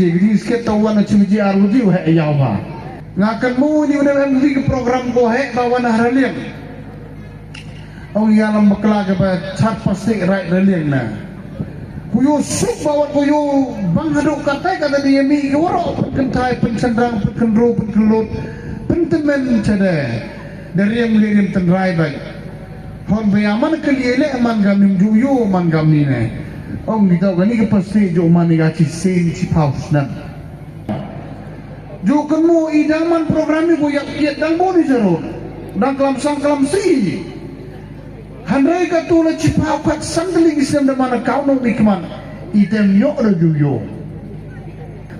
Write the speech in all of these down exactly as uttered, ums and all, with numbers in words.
Ki jingskhet to wan na chi baje ar baje u heh ïaw ba. Nga kynmaw ni u dang em ki program ko heh ba wan ha Raliang. Ong ïa lam bakla ka ba chat plastik right Raliang na. Ku ïoh suk ba wat ku ïoh bang haduh katai kata di ïa mih ki waroh pynkynthai pynchynrang pynkynru pynkyllut pyntymmen chade. Da riam li riam tynrai bai. Hon ba ïa man ka li leh man gam nim ju ïoh man gam ni ne. Ong kita kani ka plastik ju man ïa chi sien chi phaw snem. Ju kynmaw i dang man program i ko ïap kiet dang bun i jarud. Dang klam sang klam si. Hynrei katu la chipha u kat san tylli ki snem da man ka u nok ni kman. I tem ïoh da ju ïoh.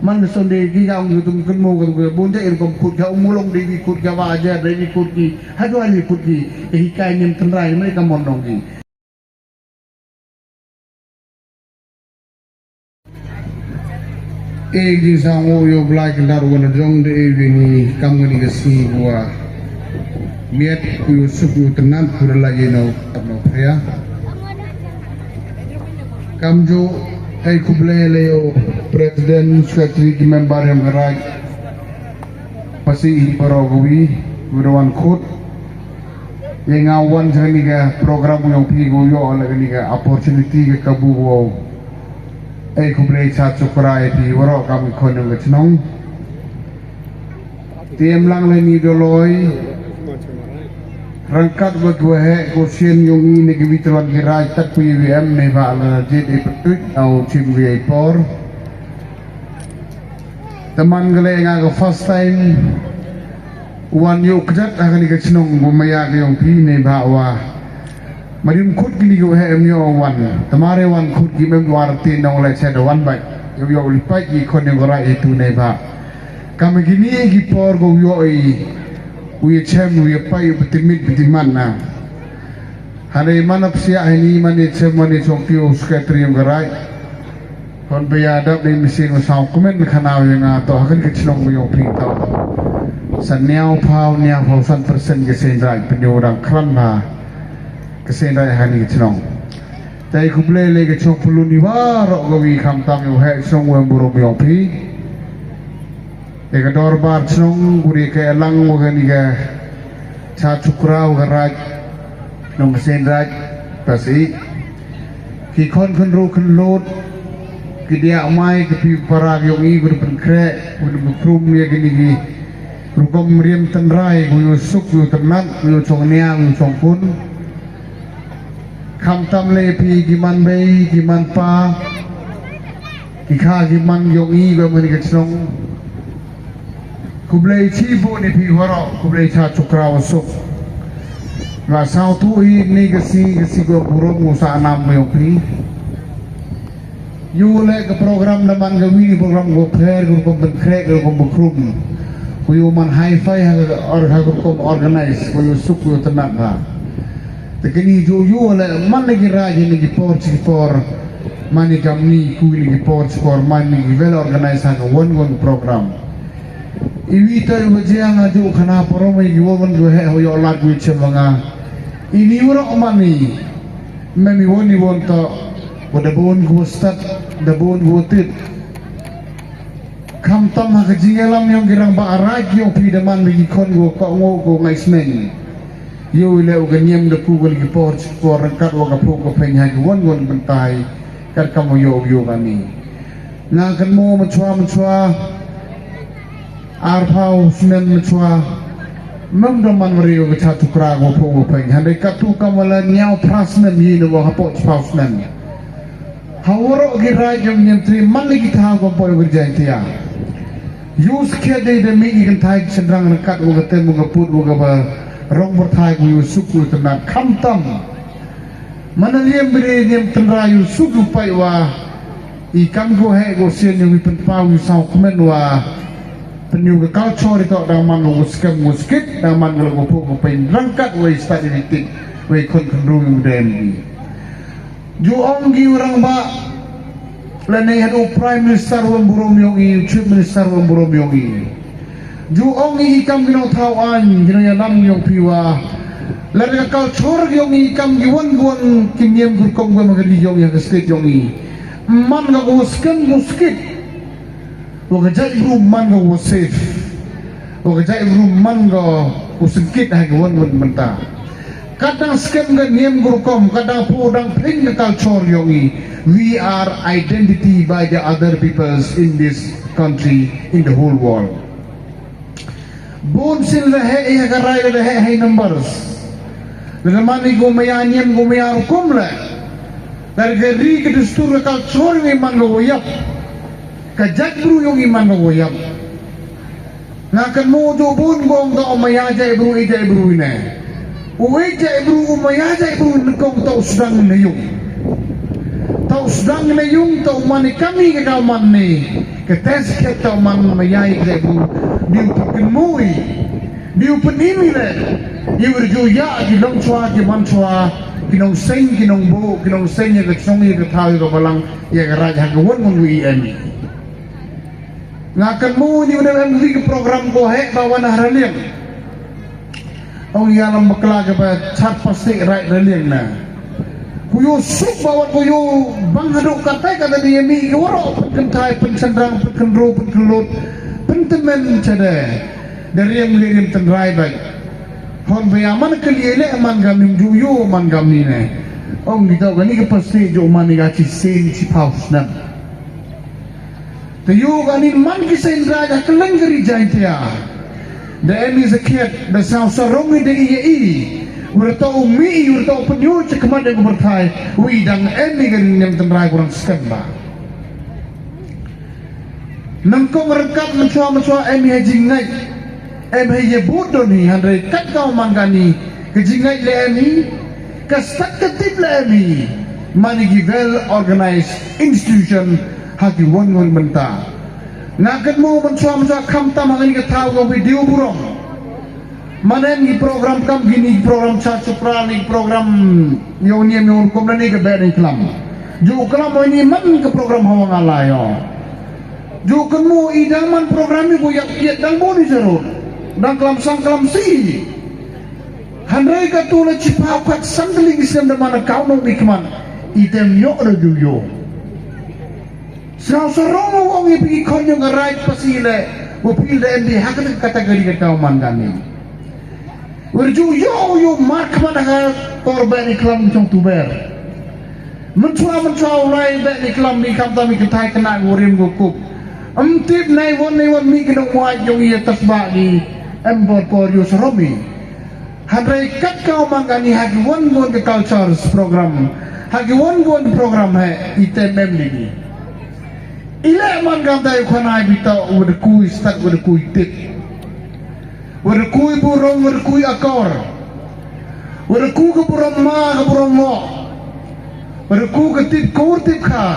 Man ka Sunday ki ka ong ka tum kynmaw ka tum ka bun te i rukom khut ka u mulong dei wi khut ka ba ajar dei wi khut ki. Hadu ani khut ki. Ka hikai nim tynrai mai ka mon nong ki. E jing sang u ïoh blai ka lar u na jong de e jing ni kam ngani ka sngi bua. Miat ku ïoh suk ïoh tynat ku da lagi no no pria. Kam ju ai khublei le ïoh president secretary ki member ïong ka raij. Pasi i paro ku wi ku da wan khut. Ïa nga wan sa kani ka program ïong phi ku ïoh la kani ka opportunity ka kabu wow. Ai khublei cha chukra ïa phi waroh kam khon ïong ka chnong. Te em lang la ni doloi. Rangkat wa ku heh ku sien ïong i ne ki wi tyrwan ki raij tat ku i wi em ne ba la jit i pyntuit au chim wi i por. Te man ka le nga ka first time wan ïoh kjat ha kani ka chnong ba maya ka ïong phi ne ba wa. Ma rim khut kini ka wa em ïoh wan. Te ma re wan khut ki mem wa rati nong le chet wan bai. Ïoh ïoh li pai ki khon ïong rai itu ne ba. Kam kini ki por ko ïoh i. U ïa chem u ïa pai u betimit betiman na. Hane man ap sia hini man ïa chem man ïa chong tiu secretary ïong ka raij. Hon ba ïa dap dei machine u saw kmen khana u ïa nga to ha kani ka chnong u ïong phi to. San niaw phaw niaw phaw san percent ka seng dai pynïoh dang khlem ha ka seng dai ha kani ka chnong. Tai khublei le ka chnong Pulun i waroh ka wi kham tam ïoh heh chnong u em burom ïong phi. Ïa ka dorbar chnong u ri ka elang u kani ka cha chukra u ka raij. Nong ka seng raij pasi. Ki khon khynru khynlut ki diah mai ki pi para ki ong i ku da pynkhreh ku da pynkrum ïa kini ki rukom riam tynrai ku ïoh suk ïoh tynat ku ïoh chong nia ïoh chong kun. Kham tam le phi ki man bei ki man pa ki kha ki man ïong i ku em kani ka chnong. Khublei chi bu ni phi waroh khublei cha chukra wa suk. Nga saw tu i ni ka si ka si ko burom ngu sa nam ko yong phi. Yu le ka program da man ka wi ni program ko pher ko ko ben khrek ko ko bukrum. Ku yu man hi-fi ha ka or ha ko ko organize ko yu suk ko tynat ha. Te kini ju yu le man ni ki raj ni ki por chi por. Man ni kam ni ku ni ki por chi por man ni ki well organize ha ka won won program. Iwi ta iwa jia nga ju khana parom i giwa wan giwa heh ho yo lad giwa chem wa nga. Ini wara omani. Mem iwon iwon ta. Wa da bun giwa stat da bun giwa tit. Kham tam ha ka jingyalam yong ki rangbah raij yong phi da man mi ki khon giwa kok ngo ko ngai smeng. Yo ile u ka niam da ku ka li ki por chi por rangkat wa ka pho ka peng ha ki won won bentai. Kat kam wa yo yo kani. Nga kynmaw mynchwa mynchwa. Arphaw snem mynchwa. Mem da man mari ka cha tukra ko pho ko peng. Hynrei katu kam wala nyaw phra snem yi ne wa hapoh chiphaw snem. Ha waroh ki raij yong Niamtre man ne ki thaw ko poi wa Jaintia. Yu skhet dei da mi ki kynthai ki chynrang ryngkat wa ka tem wa ka put wa ka ba rong pyrthai ko yu suk ko tynat kham tam. Mana liam bri niam tynrai u suk u pai wa i kam ko heh ko sien u i pynpaw u saw kmen wa pynyu ka culture i tok dang man ko skem ko skit dang man ko ko puk ko pai rangkat wa i stad i tik wa i khon khon ru u dem i. Ju ong ki u rangbah. Lane haduh Prime Minister wa burom yong i, Chief Minister wa burom yong i. Ju ong i kam ki nongthaw aiñ, ki nongïalam yong phi wa. Lane ka culture yong i kam ki wan ki wan ki niam ki rukom ki wan ki yong i ha ka state yong i. Man ka ko skem ko skit. Wa ka jaitbru man ka wa safe. Wa ka jaitbru man ka wa sngewkit ha ka wan wan mynta. Kat dang skhem ka niam ka rukom, kat dang phuh dang pynlong ka culture yong i. We are identity by the other peoples in this country, in the whole world. Bun sien la heh ïa ka rai la heh high numbers. La man i kum ïa niam kum ïa rukom la. Dar ka ri ka dustur ka culture yong i man ka wa ïap. Ka jaitbru yong i man ka wa ïap. Nga kynmaw ju bun kong ta u maya jaitbru i jaitbru i ne. U i jaitbru u maya jaitbru i ne kong ta u sdang ne yung. Ta u sdang ne yung ta u man i kami ka ka man ne. Ka tes khet ta u man maya i jaitbru. Diu pynmui. Diu pynimi le. Iu rju ya ki long chwa ki man chwa. Ki nong seng ki nong bu ki nong seng ya ka chong ya ka thaw ya ka balang ya ka raj ha ka won won wi en. Nga kynmaw ni u dang em ri ka program ko heh ba wan ha Raliang. Ong ïa lam bakla ka ba chat plastik rai Raliang na. Ku ïoh suk ba wan ku ïoh bang haduh katai kata di mi ki waroh pynkynthai pynsynrang pynkynru pynkynlut pyntymmen chade. Da riam li riam tynrai bai. Hon ba ïa man ka li le man gam nim ju ïoh man gam ni ne. Ong kita kani ka plastik ju man ni ka chi sen chi pau snem. Te ïoh ka nin man ki seng dra da kylleng ka ri Jaintia. Da em i zakiat da saw sarong i da i ya i. Ur to u mi i ur to u pynïoh cha khmat da ka pyrthai. Wi dang em i ka nin nem tynrai kurang skem ba. Nang kong rengkap menchwa menchwa em i ha jingngait. Em hei ïa bud don hi hynrei kat ka man kani ka jingngait le em hi ka stat ka tip le em hi man ki well organized institution ha ki wan wan bynta. Nga kynmaw ban chwa ban chwa kham tam ha kani ka thaw ka video burom. Man em ki program kam kini ki program cha chupra ni ki program yong niam yong kum na ni ka bad ni klam. Ju klam ni man ka program hawa nga la yo. Ju kynmaw i dang man program i ku yak kiat dang bun i sarut. Dang klam sang klam si. Hynrei ka tu la chipa kat sandling i sem da man ka nong i kman. I tem yok da ju yo. Sngewsarong u ong i phi ki khon yong ka raid pasi le. U phi le em di ha ka kategori ka tau man kani. Ur ju yo yo mar khmat ha ka tor ba ni klam chong tuber. Menchwa menchwa u lai beh ni klam ni kam tam i kynthai kynai u rim u kup. Em tip nai won nai won mi ki nong wai yong i tas ba ni em bor bor yu sarom i. Hynrei kat ka man kani ha ki won won ki cultures program. Ha ki won won program he i tem em ni ni. I le man kam dai khana i bita u de kui stat u de kui tip. Wa rkui burom wa rkui akor. Wa rku ka burom ma ka burom mo. Wa rku ka tip kur tip kha.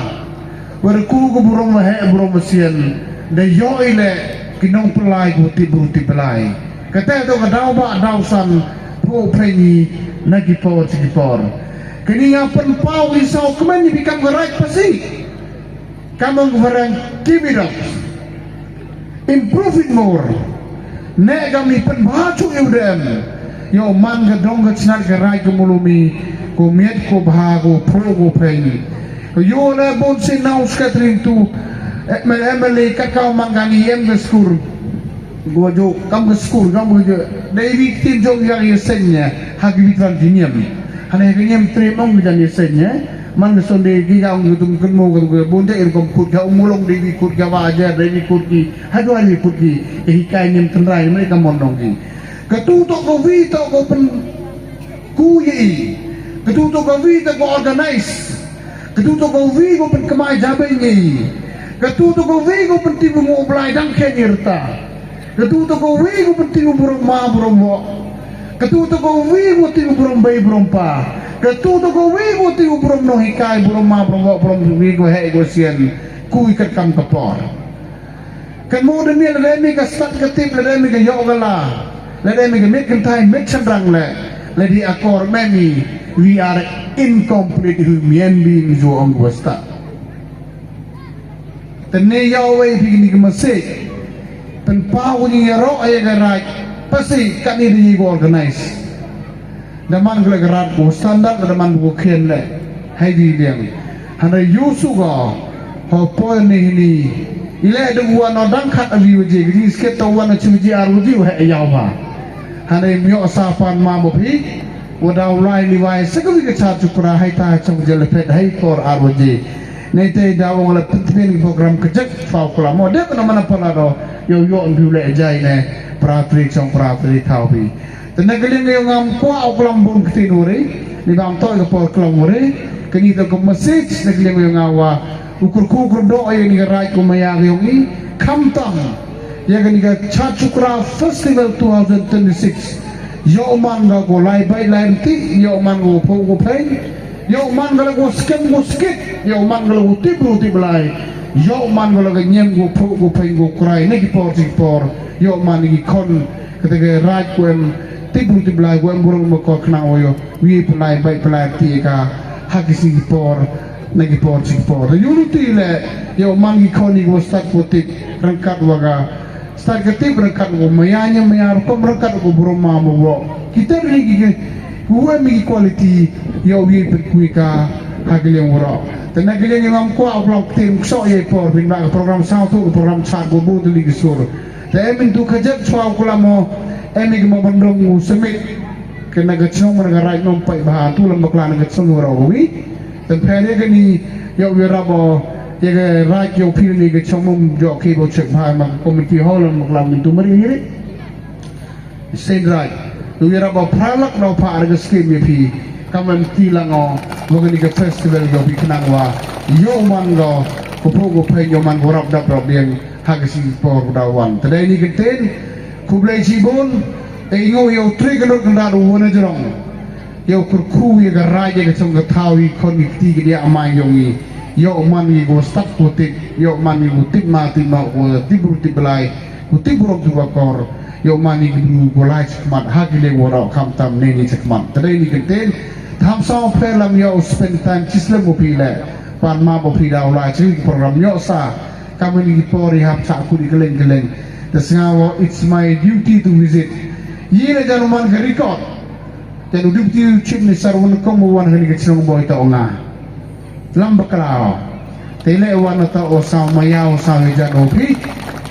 Wa rku ka burom wa heh burom wa sian. Da yo i le ki nong pelai ku tip bru tip pelai. Kata to ka dau ba dau san pho prengi na ki por chi ki por. Kani nga pen pau i sau kmen i bikam ka raid pasi. Kamang ka Farang, keep it up. Improve it more. Ne kam ni pen bha chu yu dem. Yo man ka dong ka chnat ka rai ka mulumi. Ko miet ko bha ko pro ko peng. Ko yo le bon si nau skatrin tu. M L A ka kau man ka ni em ka skur. Go jo kam ka skur kam go jo. Dei wi tin jong yang ye senya. Ha ki wi tran ki niam. Hane ha ki niam tre mong ki jan ye senya. Man ka Sunday ki jam ki tum kynmaw ka tum ka bun te rukom kut ka u mulong dei wi kut ka ba ajar dei wi kut ki ha dua wi kut ki ka hikai niam tynrai me ka mon dong ki. Ka tu to ko wi to ko pen ku ye i. Ka tu to ko wi to ko organize. Ka tu to ko wi ko pen kemai jabe ye i. Ka tu to ko wi ko pen tibu mo blai dang khe ni rta. Ka tu to ko wi ko pynti u burom ma burom wo. Ka tu to ko wi ko ti u burom bai burom pa. Ka tu to ko wi ko ti u burom no hikai burom ma burom wo burom wi ko he ko sian. Ku i kat kam ka por. Kan mo de mi le mi ka stat ka tip le mi ka yo ka la. Le mi ka mit kan tai mit chan rang le. Le di akor me mi we are incomplete human being jo ang ko stat. Tene ïa wei phi ni ka message. Pen pau ni ïa ro ïa ka raid. Pasi kat ni di ko organize. Da man ka le ka rat ko standard da man ko khen le. Hai di liang. Hana yu su ko. Ho poi ni ni. Ile dang wan o dang khat avi waje, kini sket to wan achu waje ar waje wa he yaw ba. Hane myo sa pan ma bo phi, wa daw lai li wai sa kawi ka cha chukra hai ta chong je le phet hai por ar waje. Nei te daw ong le pynthmin program ka jek pau kula mo de na mana pala do, yo yo mbiu le jai ne, pra tri chong pra tri thau phi. Te na ka liang ïa nga ngam kwah u klam bun kti nuri, ni bam toh ka por klam nuri, kani to ka message na ka liang ïa nga wa u kyrkhu kyrdoh ïa ni ka raid ko maya ka yong ni, khamtam ïa kani ka Chachukra Festival two thousand twenty-six. Ïoh man ka ko lai bai lai rti, ïoh man ko pho ko phai, ïoh man ka la ko skem ko skit, ïoh man ka la ko tibru tiblai, ïoh man ka la ka nyem ko pho ko phai ko krai na ki por ti por, ïoh man ki khon Kata ka raid ko em tip bru tip lai ko em burung ma ko khnang o yo. Wi pelai bai pelai ti ka ha ki si ki por na ki por si ki por. Yu lu ti le yo man ki khon ni ko start ko tip rangkat wa ka start ka tip rangkat ko maya nya maya rukom rangkat ko burung ma mo wo. Kita ni ki ko em ki quality yo wi pe kui ka ha ki leng woro. Tena ki leng ngam ko ablong tim so ye por bin ba program sao tu program chat ko bu tu li ki sur. Te em in tu ka jet chwa u klam o, em in mo ban dong u semit. Kena ka chong mana ka raid nom pai ba tu lam bakla na ka chong u rau wi. Te phe de kani yo wi rabo ye ka raid yo phi ni ka chong mum jo ki bo chek ba ma committee hall lam bakla min tu mari ni. Sen raid. Yo wi rabo pralak no pa ar ka skim ye phi. Kam em ti lang o, mo kani ka festival yo phi khnang wa. Yo man go, ko po ko phe yo man go rap dap rap dieng. Ha ka shi por da wan. Tadai ni kenten, khublei shibun, e ngo yo tri ka lut kanda du wana jrong. Yo kurkhu ya ka raja ka chong ka thaw i khon i kti ka dia amai yo ngi. Yo man ngi go stap ko tip, yo man ngi go tip ma tip ma ko tip bru tip belai, ko tip bru tu ka kor. Yo man ngi go lai chakmat, ha ki le wara kham tam ne ni chakmat. Tadai ni kenten, tham sa phe lam yo spend time chislem ko phi le. Pan ma bo phi da ulai chi program yo sa. Kamani ki por i hap sa kuni keleng keleng. Te sngawa it's my duty to visit. Yi na janu man ka record. Te nu duty chief ni sar wan kong wan hani ka chnong boy ta onga. Lam bakla. Te le wan ta o sa maya o sa hi janu phi.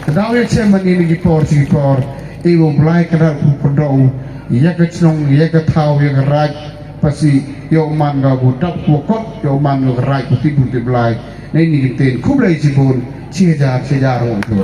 Te daw ya chairman ini ki por chi ki por. E wo blai ka rak ku perdau. Ya ka chnong ya ka thaw ya ka raj. Pasi yo man ga gu dap ku kot yo man ga raj ku tibu tiblai. Nei ni kenten khublei shibun, chi hajar, chi hajar wong tu.